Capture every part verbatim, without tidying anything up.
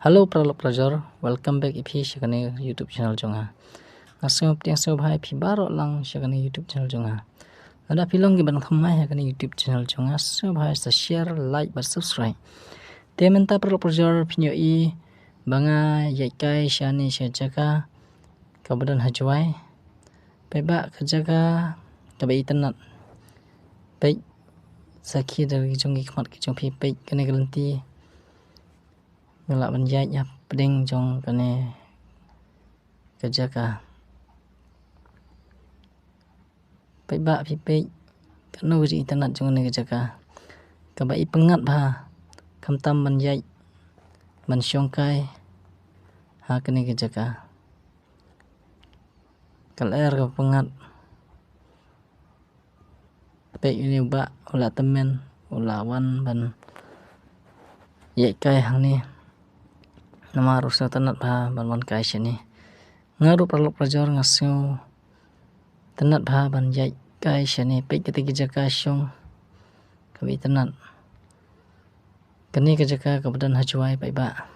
Hello paralok parajor, welcome back ïa phi sha kane YouTube channel jong nga. Nga sngewbha pdiang sngewbha ïa phi baroh lang sha kane YouTube channel jong nga. Lada phi long kiba thymmai ha kane YouTube channel jong nga, sngewbha sa share, like bad subscribe. Te mynta paralok parajor phin ïohi ba nga ïaid kai shane sha jaka kaba don ha Jowai. Peit ba ka jaka kaba itynnad. Peit sakhi da ki jong ki khmat ki jong phi, peit kane ka lynti. Nga lah ban ïaid hapdeng jong kane ka jaka. Peit ba phi peit katno ka jingitynnad jong kane ka jaka. Kaba ipyngngad bha khamtam ban ïaid ban shong kai ha kane ka jaka. Ka lyer kaba pyngngad. Peit une u bah u la tymmen, u la wan ban ïaid kai hangne. Namar u sngewtynnad bha ban wan kai shane. Nga ruh paralok parajor nga sngewtynnad bha ban ïaid kai shane. Peit kata ka jaka shong kaba itynnad. Kane ka jaka kaba don ha Jowai peit ba.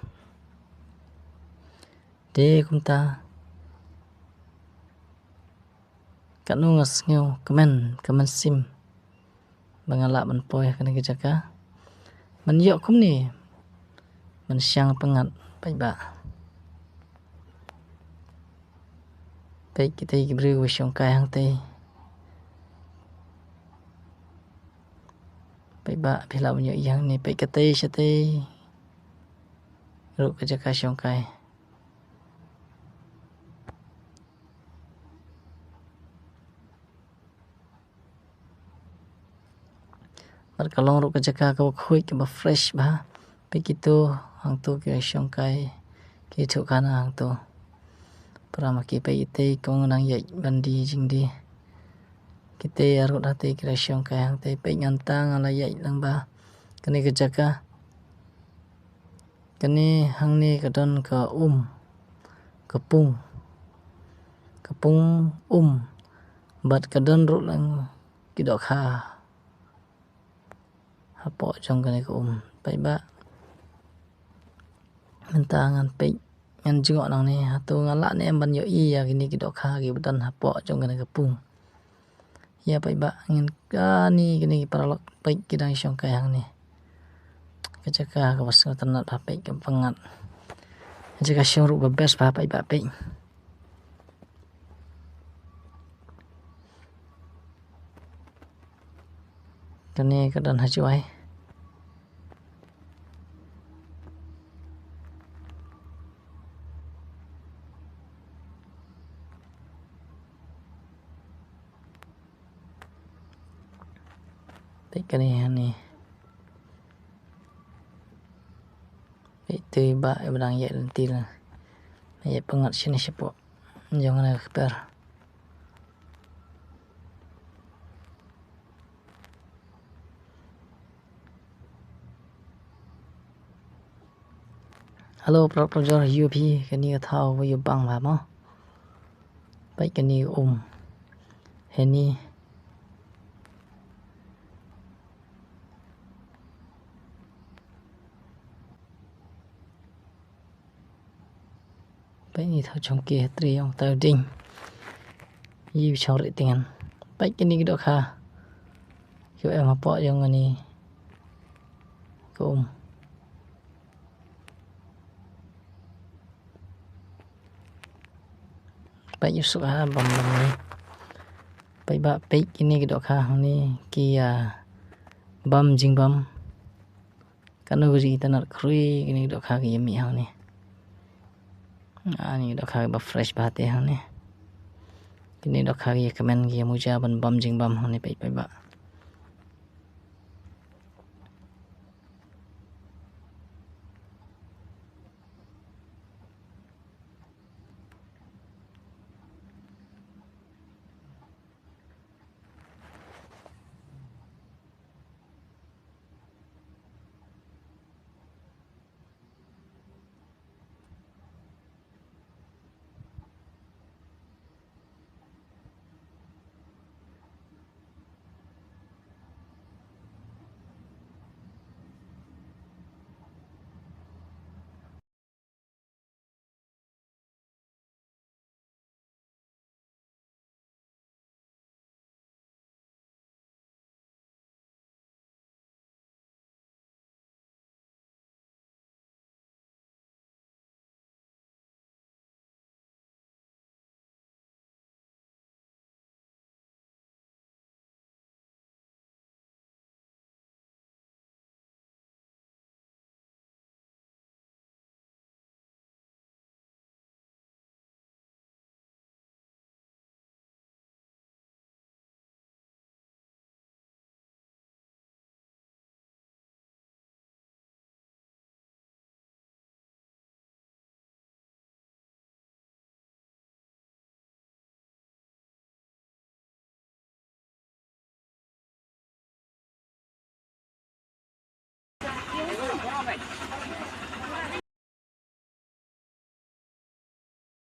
Te kumta katno nga sngew kmen, kmen sim ba nga lah ban poi ha kane ka jaka ban ïoh kumne, ban shang pyngngad. Peit ba, peit kitei ki briew ba shong kai hangtei. Peit ba phi lah ban ïohi hangne, peit katei shatei ruh ka jaka shong kai. Bad ka long ruh ka jaka kaba khuid kaba fresh bha. Peit kito hangto ki shong kai, ki thuh khana hangto. Para ma ki, peit kitei kong nang ïaid ban die jingdie. Kitei arngut hatei ki la shong kai hangtei. Peit ngan ta nga la ïaid lang ba kane ka jaka. Kane hangne ka don ka um, ka pung, ka pung um. Bad ka don ruh lang ki dohkha hapoh jong kane ka um. Peit ba, mynta ngan peit, ngan jngoh nangne hato nga lah ne em ban ïohi ïa kine ki dohkha kiba don hapoh jong kane ka pung. Ïa peit ba, ngin kani kine ki paralok, peit ki dang shong kai hangne. Ka jaka kaba sngewtynnad bha, peit kaba pyngngad. Ka jaka shong ruh ba best bha, peit ba peit. Kane ka don ha Jowai. Peit kane hangne. Peit tu i bah iba dang ïaid lynti la. Ïaid pyngngad shane shapoh jong kane ka kper. Hello, paralok parajor, ïohi phi kane ka thaw ba ïa bang bha mo. Peit kane ka um. Hangne. Peit ni thaw chong ki hatri ong thaw ding. Ïa chong ri tingan. Peit kine ki dohkha. Ki em hapoh jong kane ka um. Peit ïa suk ha bam bam ni. Peit ba peit kine ki dohkha hangne ki ïa bam jingbam. Kano ka jingitynnad khrui kine ki dohkha ki ïa mih hangne. Ah, ni dohkha ba fresh ba te hangne. Kine dohkha ki ïa kmen ki ïa muja ban bam jingbam hangne peit peit ba.